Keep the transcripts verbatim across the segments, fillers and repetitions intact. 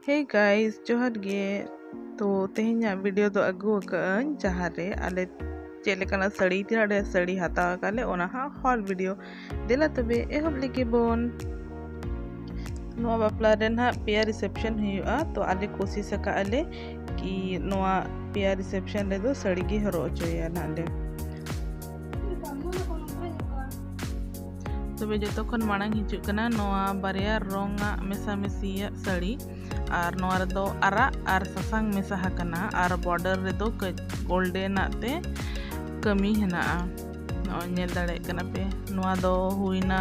Hey guys, ᱡᱚᱦᱟᱨ ᱜᱮ᱾ ᱛᱚ ᱛᱮᱦᱮᱧᱟᱜ ᱵᱷᱤᱰᱤᱭᱳ ᱫᱚ ᱟᱹᱜᱩ ᱟᱠᱟᱫᱟᱹᱧ ᱡᱟᱦᱟᱸ ᱨᱮ ᱟᱞᱮ ᱪᱮᱫ ᱞᱮᱠᱟᱱᱟᱜ ᱥᱟᱹᱲᱤ, ᱛᱤᱱᱟᱹᱜ ᱰᱷᱮᱨ ᱥᱟᱹᱲᱤ ᱦᱟᱛᱟᱣ ᱟᱠᱟᱫ ᱞᱮ, ᱚᱱᱟ ᱦᱟᱸᱜ ᱦᱚᱞ ᱵᱷᱤᱰᱤᱭᱳ᱾ ᱫᱮᱞᱟ ᱛᱚᱵᱮ ᱮᱦᱚᱵ ᱞᱮᱜᱮ ᱵᱚᱱ᱾ ᱱᱚᱣᱟ ᱵᱟᱯᱞᱟ ᱨᱮ ᱱᱟᱦᱟᱜ ᱯᱮᱭᱟ ᱨᱤᱥᱮᱯᱥᱚᱱ ᱦᱩᱭᱩᱜᱼᱟ, ᱛᱚ ᱟᱞᱮ ᱠᱳᱥᱤᱥ ᱟᱠᱟᱫᱼᱟ ᱞᱮ ᱠᱤ ᱱᱚᱣᱟ ᱯᱮᱭᱟ ᱨᱤᱥᱮᱯᱥᱚᱱ ᱨᱮᱫᱚ ᱥᱟᱹᱲᱤ ᱜᱮ ᱦᱚᱨᱚᱜ ᱦᱚᱪᱚᱭᱟ ᱱᱟᱦᱟᱜ ᱞᱮ᱾ ᱛᱚᱵᱮ ᱡᱚᱛᱚ ᱠᱷᱚᱱ ᱢᱟᱲᱟᱝ ᱦᱤᱡᱩᱜ ᱠᱟᱱᱟ ᱱᱚᱣᱟ ᱵᱟᱨᱭᱟ ᱨᱚᱝ ᱟᱜ ᱢᱮᱥᱟᱢᱤᱥᱤᱭᱟᱜ ᱥᱟᱹᱲᱤ, ᱟᱨ ᱱᱚᱣᱟ ᱨᱮᱫᱚ ᱟᱨᱟᱜ ᱟᱨ ᱥᱟᱥᱟᱝ ᱢᱮᱥᱟ ᱟᱠᱟᱱᱟ, ᱟᱨ ᱵᱚᱨᱰᱟᱨ ᱨᱮᱫᱚ ᱠᱟᱹᱡ ᱜᱳᱞᱰᱮᱱ ᱟᱜ ᱛᱮ ᱠᱟᱹᱢᱤ ᱦᱮᱱᱟᱜᱼᱟ᱾ ᱱᱚᱜᱼᱚᱭ ᱧᱮᱞ ᱫᱟᱲᱮᱭᱟᱜ ᱠᱟᱱᱟ ᱯᱮ, ᱱᱚᱣᱟ ᱫᱚ ᱦᱩᱭᱱᱟ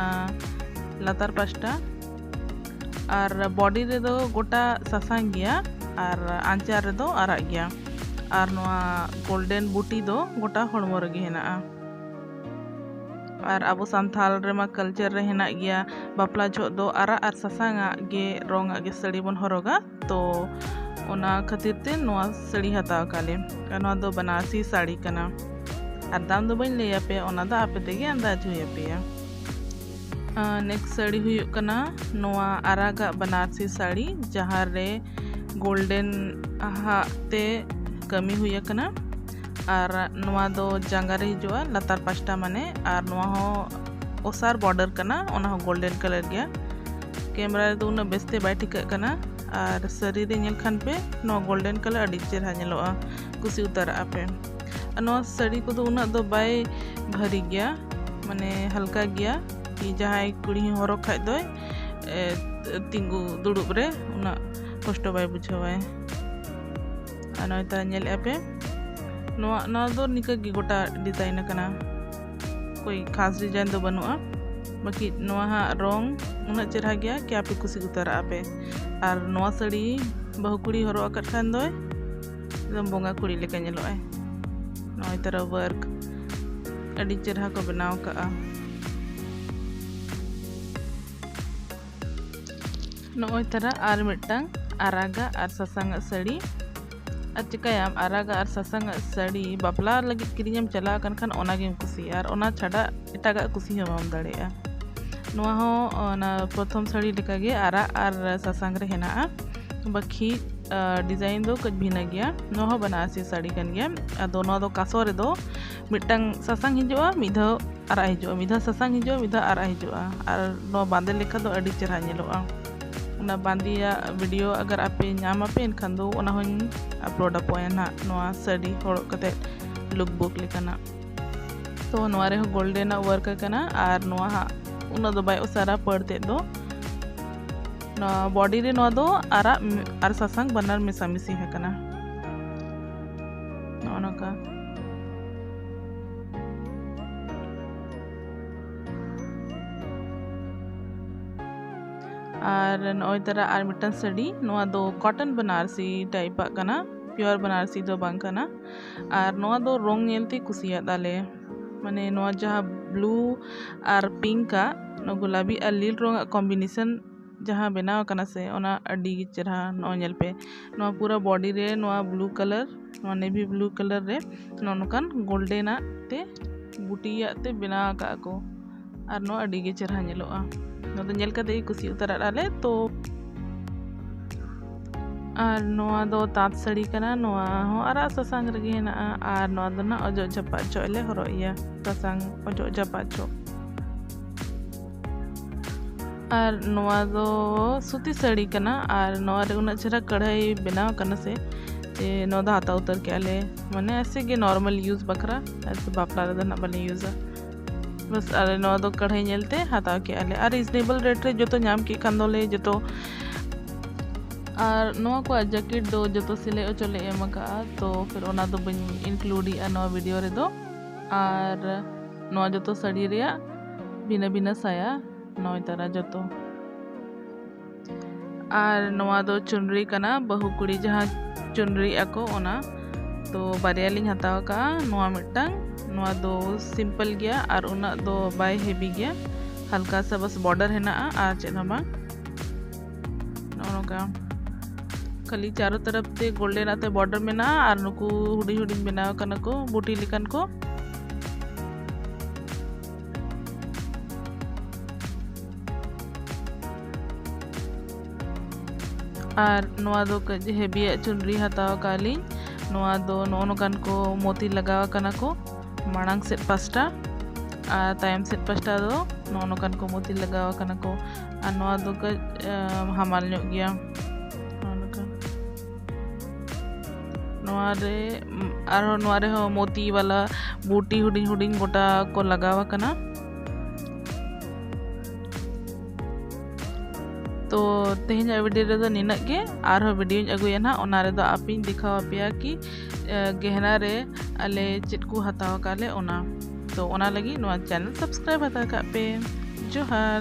ᱞᱟᱛᱟᱨ ᱯᱟᱥᱴᱟ, ᱟᱨ ᱵᱚᱰᱤ ᱨᱮᱫᱚ ᱜᱚᱴᱟ ᱥᱟᱥᱟᱝ ᱜᱮᱭᱟ ᱟᱨ ᱟᱧᱪᱟᱨ ᱨᱮᱫᱚ ᱟᱨᱟᱜ ᱜᱮᱭᱟ, ᱟᱨ ᱱᱚᱣᱟ ᱜᱳᱞᱰᱮᱱ ᱵᱩᱴᱤ ᱫᱚ ᱜᱚᱴᱟ ᱦᱚᱲᱢᱚ ᱨᱮᱜᱮ ᱦᱮᱱᱟᱜᱼᱟ᱾ ᱟᱨ ᱟᱵᱚ ᱥᱟᱱᱛᱟᱲ ᱨᱮᱢᱟ ᱠᱟᱞᱪᱟᱨ ᱨᱮ ᱦᱮᱱᱟᱜ ᱜᱮᱭᱟ, ᱵᱟᱯᱞᱟ ᱡᱚᱦᱚᱜ ᱫᱚ ᱟᱨᱟᱜ ᱟᱨ ᱥᱟᱥᱟᱝ ᱟᱜ ᱜᱮ ᱨᱚᱝ ᱟᱜ ᱜᱮ ᱥᱟᱹᱲᱤ ᱵᱚᱱ ᱦᱚᱨᱚᱜᱟ᱾ ᱛᱚ ᱚᱱᱟ ᱠᱷᱟᱹᱛᱤᱨ ᱛᱮ ᱱᱚᱣᱟ ᱥᱟᱹᱲᱤ ᱦᱟᱛᱟᱣ ᱟᱠᱟᱫ ᱞᱮ᱾ ᱟᱨ ᱱᱚᱣᱟ ᱫᱚ ᱵᱟᱱᱟᱨᱥᱤ ᱥᱟᱹᱲᱤ ᱠᱟᱱᱟ, ᱟᱨ ᱫᱟᱢ ᱫᱚ ᱵᱟᱹᱧ ᱞᱟᱹᱭ ᱟᱯᱮᱭᱟ, ᱚᱱᱟ ᱫᱚ ᱟᱯᱮ ᱛᱮᱜᱮ ᱟᱱᱫᱟᱡᱽ ᱦᱩᱭ ᱟᱯᱮᱭᱟ᱾ ᱱᱮᱠᱥᱴ ᱥᱟᱹᱲᱤ ᱦᱩᱭᱩᱜ ᱠᱟᱱᱟ ᱱᱚᱣᱟ ᱟᱨᱟᱜᱟᱜ ᱵᱟᱱᱟᱨᱥᱤ ᱥᱟᱹᱲᱤ, ᱡᱟᱦᱟᱸ ᱨᱮ ᱜᱳᱞᱰᱮᱱ ᱦᱟᱜ ᱛᱮ ᱠᱟᱹᱢᱤ ᱦᱩᱭ ᱟᱠᱟᱱᱟ᱾ ᱟᱨ ᱱᱚᱣᱟ ᱫᱚ ᱡᱟᱸᱜᱟ ᱨᱮ ᱦᱤᱡᱩᱜᱼᱟ, ᱞᱟᱛᱟᱨ ᱯᱟᱥᱴᱟ ᱢᱟᱱᱮ, ᱟᱨ ᱱᱚᱣᱟ ᱦᱚᱸ ᱚᱥᱟᱨ ᱵᱚᱨᱰᱟᱨ ᱠᱟᱱᱟ, ᱚᱱᱟ ᱦᱚᱸ ᱜᱳᱞᱰᱮᱱ ᱠᱟᱞᱟᱨ ᱜᱮᱭᱟ᱾ ᱠᱮᱢᱮᱨᱟ ᱨᱮᱫᱚ ᱩᱱᱟᱹᱜ ᱵᱮᱥᱛᱮ ᱵᱟᱭ ᱴᱷᱤᱠᱟᱹᱜ ᱠᱟᱱᱟ, ᱟᱨ ᱥᱟᱹᱨᱤ ᱨᱮ ᱧᱮᱞ ᱠᱷᱟᱱ ᱯᱮ ᱱᱚᱣᱟ ᱜᱳᱞᱰᱮᱱ ᱠᱟᱞᱟᱨ ᱟᱹᱰᱤ ᱪᱮᱦᱨᱟ ᱧᱮᱞᱚᱜᱼᱟ, ᱠᱩᱥᱤ ᱩᱛᱟᱹᱨᱟᱜᱼᱟ ᱯᱮ᱾ ᱟᱨ ᱱᱚᱣᱟ ᱥᱟᱹᱲᱤ ᱠᱚᱫᱚ ᱩᱱᱟᱹᱜ ᱫᱚ ᱵᱟᱭ ᱵᱷᱟᱨᱤ ᱜᱮᱭᱟ, ᱢᱟᱱᱮ ᱦᱟᱞᱠᱟ ᱜᱮᱭᱟ, ᱠᱤ ᱡᱟᱦᱟᱸᱭ ᱠᱩᱲᱤ ᱦᱚᱸ ᱦᱚᱨᱚᱜ ᱠᱷᱟᱡ ᱫᱚᱭ, ᱮ, ᱛᱤᱸᱜᱩ ᱫᱩᱲᱩᱵ ᱨᱮ ᱩᱱᱟᱹᱜ ᱠᱚᱥᱴᱚ ᱵᱟᱭ ᱵᱩᱡᱷᱟᱹᱣᱟᱭ᱾ ᱟᱨ ᱱᱚᱜᱼᱚᱭ ᱛᱟᱦᱞᱮ ᱧᱮᱞᱮᱫᱼᱟ ᱯᱮ, ᱱᱚᱣᱟ, ᱱᱚᱣᱟ ᱫᱚ ᱱᱤᱝᱠᱟᱹ ᱜᱮ ᱜᱚᱴᱟ ᱰᱤᱡᱟᱭᱤᱱ ᱟᱠᱟᱱᱟ, ᱠᱳᱭ ᱠᱷᱟᱥ ᱰᱤᱡᱟᱭᱤᱱ ᱫᱚ ᱵᱟᱹᱱᱩᱜᱼᱟ᱾ ᱵᱟᱹᱠᱤ ᱱᱚᱣᱟ ᱦᱟᱸᱜ ᱨᱚᱝ ᱩᱱᱟᱹᱜ ᱪᱮᱦᱨᱟ ᱜᱮᱭᱟ ᱠᱤ ᱟᱯᱮ ᱠᱩᱥᱤ ᱩᱛᱟᱹᱨᱟᱜᱼᱟ ᱯᱮ᱾ ᱟᱨ ᱱᱚᱣᱟ ᱥᱟᱹᱲᱤ ᱵᱟᱹᱦᱩ ᱠᱩᱲᱤ ᱦᱚᱨᱚᱜ ᱟᱠᱟᱫ ᱠᱷᱟᱱ ᱫᱚᱭ ᱮᱠᱫᱚᱢ ᱵᱚᱸᱜᱟ ᱠᱩᱲᱤ ᱞᱮᱠᱟ ᱧᱮᱞᱚᱜᱼᱟᱭ᱾ ᱱᱚᱜᱼᱚᱭ ᱛᱟᱨᱟ ᱣᱟᱨᱠ ᱟᱹᱰᱤ ᱪᱮᱦᱨᱟ ᱠᱚ ᱵᱮᱱᱟᱣ ᱠᱟᱜᱼᱟ᱾ ᱱᱚᱜᱼᱚᱭ ᱛᱟᱨᱟ ᱟᱨ ᱢᱤᱫᱴᱟᱝ ᱟᱨᱟᱜᱟᱜ ᱟᱨ ᱥᱟᱥᱟᱝᱟᱜ ᱥᱟᱹᱲᱤ᱾ ᱟᱨ ᱪᱤᱠᱟᱹᱭᱟᱢ, ᱟᱨᱟᱜᱟᱜ ᱟᱨ ᱥᱟᱥᱟᱝᱟᱜ ᱥᱟᱹᱲᱤ ᱵᱟᱯᱞᱟ ᱞᱟᱹᱜᱤᱫ ᱠᱤᱨᱤᱧᱮᱢ ᱪᱟᱞᱟᱣ ᱟᱠᱟᱱ ᱠᱷᱟᱱ ᱚᱱᱟᱜᱮᱢ ᱠᱩᱥᱤᱭᱟᱜᱼᱟ, ᱟᱨ ᱚᱱᱟ ᱪᱷᱟᱰᱟ ᱮᱴᱟᱜᱟᱜ ᱠᱩᱥᱤ ᱦᱚᱸ ᱵᱟᱢ ᱫᱟᱲᱮᱭᱟᱜᱼᱟ᱾ ᱱᱚᱣᱟ ᱦᱚᱸ ᱚᱱᱟ ᱯᱨᱚᱛᱷᱚᱢ ᱥᱟᱹᱲᱤ ᱞᱮᱠᱟᱜᱮ ᱟᱨᱟᱜ ᱟᱨ ᱥᱟᱥᱟᱝ ᱨᱮ ᱦᱮᱱᱟᱜᱼᱟ᱾ ᱵᱟᱹᱠᱤ ᱰᱤᱡᱟᱭᱤᱱ ᱫᱚ ᱠᱟᱹᱡ ᱵᱷᱤᱱᱟᱹ ᱜᱮᱭᱟ᱾ ᱱᱚᱣᱟ ᱦᱚᱸ ᱵᱟᱱᱟᱨᱥᱤ ᱥᱟᱹᱲᱤ ᱠᱟᱱ ᱜᱮᱭᱟ᱾ ᱟᱫᱚ ᱱᱚᱣᱟ ᱫᱚ ᱠᱟᱥᱚ ᱨᱮᱫᱚ ᱢᱤᱫᱴᱟᱝ ᱥᱟᱥᱟᱝ ᱦᱤᱡᱩᱜᱼᱟ, ᱢᱤᱫ ᱫᱷᱟᱣ ᱟᱨᱟᱜ ᱦᱤᱡᱩᱜᱼᱟ, ᱢᱤᱫ ᱫᱷᱟᱣ ᱥᱟᱥᱟᱝ ᱦᱤᱡᱩᱜᱼᱟ, ᱢᱤᱫ ᱫᱷᱟᱣ ᱟᱨᱟᱜ ᱦᱤᱡᱩᱜᱼᱟ᱾ ᱟᱨ ᱱᱚᱣᱟ ᱵᱟᱸᱫᱮ ᱞᱮᱠᱷᱟᱱ ᱫᱚ ᱟᱹᱰᱤ ᱪᱮᱦᱨᱟ ᱧᱮᱞᱚᱜᱼᱟ᱾ ᱚᱱᱟ ᱵᱟᱸᱫᱮᱭᱟᱜ ᱵᱷᱤᱰᱤᱭᱳ ᱟᱜᱟᱨ ᱟᱯᱮ ᱧᱟᱢ ᱟᱯᱮ, ᱮᱱᱠᱷᱟᱱ ᱫᱚ ᱚᱱᱟ ᱦᱚᱸᱧ ᱟᱯᱞᱳᱰ ᱟᱯᱮᱭᱟ ᱱᱟᱦᱟᱜ, ᱱᱚᱣᱟ ᱥᱟᱹᱲᱤ ᱦᱚᱨᱚᱜ ᱠᱟᱛᱮᱫ ᱞᱩᱠ ᱵᱩᱠ ᱞᱮᱠᱟᱱᱟᱜ᱾ ᱛᱚ ᱱᱚᱣᱟ ᱨᱮᱦᱚᱸ ᱜᱳᱞᱰᱮᱱᱟᱜ ᱣᱟᱨᱠ ᱟᱠᱟᱱᱟ, ᱟᱨ ᱱᱚᱣᱟ ᱦᱟᱸᱜ ᱩᱱᱟᱹᱜ ᱫᱚ ᱵᱟᱭ ᱚᱥᱟᱨᱟ ᱯᱟᱹᱲ ᱛᱮᱫ ᱫᱚ᱾ ᱱᱚᱣᱟ ᱵᱚᱰᱤ ᱨᱮ ᱱᱚᱣᱟ ᱫᱚ ᱟᱨᱟᱜ ᱟᱨ ᱥᱟᱥᱟᱝ ᱵᱟᱱᱟᱨ ᱢᱮᱥᱟᱢᱤᱥᱤ ᱟᱠᱟᱱᱟ, ᱱᱚᱜᱼᱚ ᱱᱚᱝᱠᱟ᱾ ᱟᱨ ᱱᱚᱜᱼᱚᱭ ᱛᱟᱨᱟ ᱟᱨ ᱢᱤᱫᱴᱟᱝ ᱥᱟᱹᱲᱤ, ᱱᱚᱣᱟ ᱫᱚ ᱠᱚᱴᱚᱱ ᱵᱟᱱᱟᱨᱥᱤ ᱴᱟᱭᱤᱯ ᱟᱜ ᱠᱟᱱᱟ, ᱯᱤᱭᱳᱨ ᱵᱟᱱᱟᱨᱥᱤ ᱫᱚ ᱵᱟᱝ ᱠᱟᱱᱟ᱾ ᱟᱨ ᱱᱚᱣᱟ ᱫᱚ ᱨᱚᱝ ᱧᱮᱞᱛᱮ ᱠᱩᱥᱤᱭᱟᱫᱟᱞᱮ, ᱢᱟᱱᱮ ᱱᱚᱣᱟ ᱡᱟᱦᱟᱸ ᱵᱞᱩ ᱟᱨ ᱯᱤᱝᱠ ᱟᱜ, ᱱᱚᱣᱟ ᱜᱩᱞᱟᱵᱤ ᱟᱨ ᱞᱤᱞ ᱨᱚᱝ ᱟᱜ ᱠᱚᱢᱵᱤᱱᱮᱥᱚᱱ ᱡᱟᱦᱟᱸ ᱵᱮᱱᱟᱣ ᱟᱠᱟᱱᱟ ᱥᱮ, ᱚᱱᱟ ᱟᱹᱰᱤ ᱜᱮ ᱪᱮᱦᱨᱟ᱾ ᱱᱚᱜᱼᱚᱭ ᱧᱮᱞ ᱯᱮ, ᱱᱚᱣᱟ ᱯᱩᱨᱟᱹ ᱵᱚᱰᱤ ᱨᱮ ᱱᱚᱣᱟ ᱵᱞᱩ ᱠᱟᱞᱟᱨ, ᱱᱚᱣᱟ ᱱᱮᱵᱷᱤ ᱵᱞᱩ ᱠᱟᱞᱟᱨ ᱨᱮ ᱱᱚᱜᱼᱚ ᱱᱚᱝᱠᱟᱱ ᱜᱳᱞᱰᱮᱱᱟᱜ ᱛᱮ ᱵᱩᱴᱤᱭᱟᱜ ᱛᱮ ᱵᱮᱱᱟᱣ ᱟᱠᱟᱫ ᱠᱚ, ᱟᱨ ᱱᱚᱣᱟ ᱟᱹᱰᱤ ᱜᱮ ᱪᱮᱦᱨᱟ ᱧᱮᱞᱚᱜᱼᱟ᱾ ᱱᱚᱣᱟ ᱫᱚ ᱧᱮᱞ ᱠᱟᱛᱮ ᱜᱮ ᱠᱩᱥᱤ ᱩᱛᱟᱹᱨ ᱟᱞᱮ᱾ ᱛᱚ ᱟᱨ ᱱᱚᱣᱟ ᱫᱚ ᱛᱟᱸᱛ ᱥᱟᱹᱲᱤ ᱠᱟᱱᱟ, ᱱᱚᱣᱟ ᱦᱚᱸ ᱟᱨᱟᱜ ᱥᱟᱥᱟᱝ ᱨᱮᱜᱮ ᱦᱮᱱᱟᱜᱼᱟ᱾ ᱟᱨ ᱱᱚᱣᱟ ᱫᱚ ᱱᱟᱜ ᱚᱡᱚᱜ ᱡᱟᱯᱟᱜ ᱡᱚᱦᱚᱜ ᱞᱮ ᱦᱚᱨᱚᱜ ᱮᱭᱟ, ᱥᱟᱥᱟᱝ ᱚᱡᱚᱜ ᱡᱟᱯᱟᱜ ᱡᱚᱦᱚᱜ᱾ ᱟᱨ ᱱᱚᱣᱟ ᱫᱚ ᱥᱩᱛᱤ ᱥᱟᱹᱲᱤ ᱠᱟᱱᱟ, ᱟᱨ ᱱᱚᱣᱟ ᱨᱮ ᱩᱱᱟᱹᱜ ᱪᱮᱦᱨᱟ ᱠᱟᱹᱲᱦᱟᱹᱭ ᱵᱮᱱᱟᱣ ᱠᱟᱱᱟ ᱥᱮ, ᱡᱮ ᱱᱚᱣᱟ ᱫᱚ ᱦᱟᱛᱟᱣ ᱩᱛᱟᱹᱨ ᱠᱮᱜᱼᱟ ᱞᱮ, ᱢᱟᱱᱮ ᱮᱥᱮ ᱜᱮ ᱱᱚᱨᱢᱟᱞ ᱭᱩᱡᱽ ᱵᱟᱠᱷᱨᱟ, ᱮᱥᱮ ᱵᱟᱯᱞᱟ ᱨᱮᱫᱚ ᱱᱟᱜ ᱵᱟᱞᱮ ᱭᱩᱡᱟ᱾ ᱵᱟᱥ ᱟᱞᱮ ᱱᱚᱣᱟ ᱫᱚ ᱠᱟᱹᱲᱦᱟᱹᱭ ᱧᱮᱞᱛᱮ ᱦᱟᱛᱟᱣ ᱠᱮᱜᱼᱟ ᱞᱮ, ᱟᱨ ᱨᱤᱡᱽᱱᱮᱵᱚᱞ ᱨᱮᱴ ᱨᱮ ᱡᱚᱛᱚ ᱧᱟᱢ ᱠᱮᱫ ᱠᱷᱟᱱ ᱫᱚᱞᱮ ᱡᱚᱛᱚ᱾ ᱟᱨ ᱱᱚᱣᱟ ᱠᱚᱣᱟᱜ ᱡᱟᱹᱠᱤᱴ ᱫᱚ ᱡᱚᱛᱚ ᱥᱤᱞᱟᱹᱭ ᱚᱪᱚ ᱞᱮ ᱮᱢ ᱟᱠᱟᱫᱼᱟ, ᱛᱚ ᱯᱷᱤᱨ ᱚᱱᱟ ᱫᱚ ᱵᱟᱹᱧ ᱤᱱᱠᱞᱩᱰ ᱮᱜᱼᱟ ᱱᱚᱣᱟ ᱵᱷᱤᱰᱤᱭᱳ ᱨᱮᱫᱚ᱾ ᱟᱨ ᱱᱚᱣᱟ ᱡᱚᱛᱚ ᱥᱟᱹᱲᱤ ᱨᱮᱭᱟᱜ ᱵᱷᱤᱱᱟᱹ ᱵᱷᱤᱱᱟᱹ ᱥᱟᱭᱟ, ᱱᱚᱭ ᱛᱟᱨᱟ ᱡᱚᱛᱚ᱾ ᱟᱨ ᱱᱚᱣᱟ ᱫᱚ ᱪᱩᱱᱨᱤ ᱠᱟᱱᱟ, ᱵᱟᱹᱦᱩ ᱠᱩᱲᱤ ᱡᱟᱦᱟᱸ ᱪᱩᱱᱨᱤ ᱟᱠᱚ ᱚᱱᱟ᱾ ᱛᱚ ᱵᱟᱨᱭᱟ ᱞᱤᱧ ᱦᱟᱛᱟᱣ ᱟᱠᱟᱫᱼᱟ᱾ ᱱᱚᱣᱟ ᱢᱤᱫᱴᱟᱝ, ᱱᱚᱣᱟ ᱫᱚ ᱥᱤᱢᱯᱚᱞ ᱜᱮᱭᱟ ᱟᱨ ᱩᱱᱟᱹᱜ ᱫᱚ ᱵᱟᱭ ᱦᱮᱵᱤ ᱜᱮᱭᱟ, ᱦᱟᱞᱠᱟ ᱥᱟ ᱵᱟᱥ ᱵᱚᱨᱰᱟᱨ ᱦᱮᱱᱟᱜᱼᱟ ᱟᱨ ᱪᱮᱫ ᱦᱚᱸ ᱵᱟᱝ᱾ ᱱᱚᱜᱼᱚ ᱱᱚᱝᱠᱟ ᱠᱷᱟᱹᱞᱤ ᱪᱟᱨᱚ ᱛᱚᱨᱚᱯ ᱛᱮ ᱜᱳᱞᱰᱮᱱ ᱟᱜ ᱛᱮ ᱵᱚᱨᱰᱟᱨ ᱢᱮᱱᱟᱜᱼᱟ ᱟᱨ ᱱᱩᱠᱩ ᱦᱩᱰᱤᱧ ᱦᱩᱰᱤᱧ ᱵᱮᱱᱟᱣ ᱠᱟᱱᱟ ᱠᱚ ᱵᱩᱴᱤ ᱞᱮᱠᱟᱱ ᱠᱚ᱾ ᱟᱨ ᱱᱚᱣᱟ ᱫᱚ ᱠᱟᱹᱡ ᱦᱮᱵᱤᱭᱟᱜ ᱪᱩᱱᱨᱤ ᱦᱟᱛᱟᱣ ᱟᱠᱟᱫ ᱞᱤᱧ᱾ ᱱᱚᱣᱟ ᱫᱚ ᱱᱚᱜᱼᱚ ᱱᱚᱝᱠᱟᱱ ᱠᱚ ᱢᱚᱛᱤ ᱞᱟᱜᱟᱣ ᱟᱠᱟᱱᱟ ᱠᱚ ᱢᱟᱲᱟᱝ ᱥᱮᱫ ᱯᱟᱥᱴᱟ, ᱟᱨ ᱛᱟᱭᱚᱢ ᱥᱮᱫ ᱯᱟᱥᱴᱟ ᱫᱚ ᱱᱚᱜᱼᱚ ᱱᱚᱝᱠᱟᱱ ᱠᱚ ᱢᱚᱛᱤ ᱞᱟᱜᱟᱣ ᱟᱠᱟᱱᱟ ᱠᱚ᱾ ᱟᱨ ᱱᱚᱣᱟ ᱫᱚ ᱠᱟᱹᱡ ᱟᱢ, ᱦᱟᱢᱟᱞ ᱧᱚᱜ ᱜᱮᱭᱟ᱾ ᱱᱚᱜᱼᱚ ᱱᱚᱝᱠᱟ᱾ ᱱᱚᱣᱟ ᱨᱮ, ᱩᱢ, ᱟᱨᱦᱚᱸ ᱱᱚᱣᱟ ᱨᱮᱦᱚᱸ ᱢᱚᱛᱤ ᱵᱟᱞᱟ ᱵᱩᱴᱤ ᱦᱩᱰᱤᱧ ᱦᱩᱰᱤᱧ ᱜᱚᱴᱟ ᱠᱚ ᱞᱟᱜᱟᱣ ᱟᱠᱟᱱᱟ᱾ ᱛᱚ ᱛᱮᱦᱮᱧᱟᱜ ᱵᱷᱤᱰᱤᱭᱳ ᱨᱮᱫᱚ ᱱᱤᱱᱟᱹᱜ ᱜᱮ᱾ ᱟᱨᱦᱚᱸ ᱵᱷᱤᱰᱤᱭᱳᱧ ᱟᱹᱜᱩᱭᱟ ᱱᱟᱦᱟᱜ, ᱚᱱᱟ ᱨᱮᱫᱚ ᱟᱯᱮᱧ ᱫᱮᱠᱷᱟᱣ ᱟᱯᱮᱭᱟ ᱠᱤ, ᱮ, ᱜᱮᱦᱱᱟ ᱨᱮ ᱟᱞᱮ ᱪᱮᱫ ᱠᱚ ᱦᱟᱛᱟᱣ ᱟᱠᱟᱫ ᱞᱮ ᱚᱱᱟ᱾ ᱛᱚ ᱚᱱᱟ ᱞᱟᱹᱜᱤᱫ ᱱᱚᱣᱟ ᱪᱮᱱᱮᱞ ᱥᱟᱵᱥᱠᱨᱟᱭᱤᱵ ᱦᱟᱛᱟᱣ ᱠᱟᱜ ᱯᱮ᱾ ᱡᱚᱦᱟᱨ᱾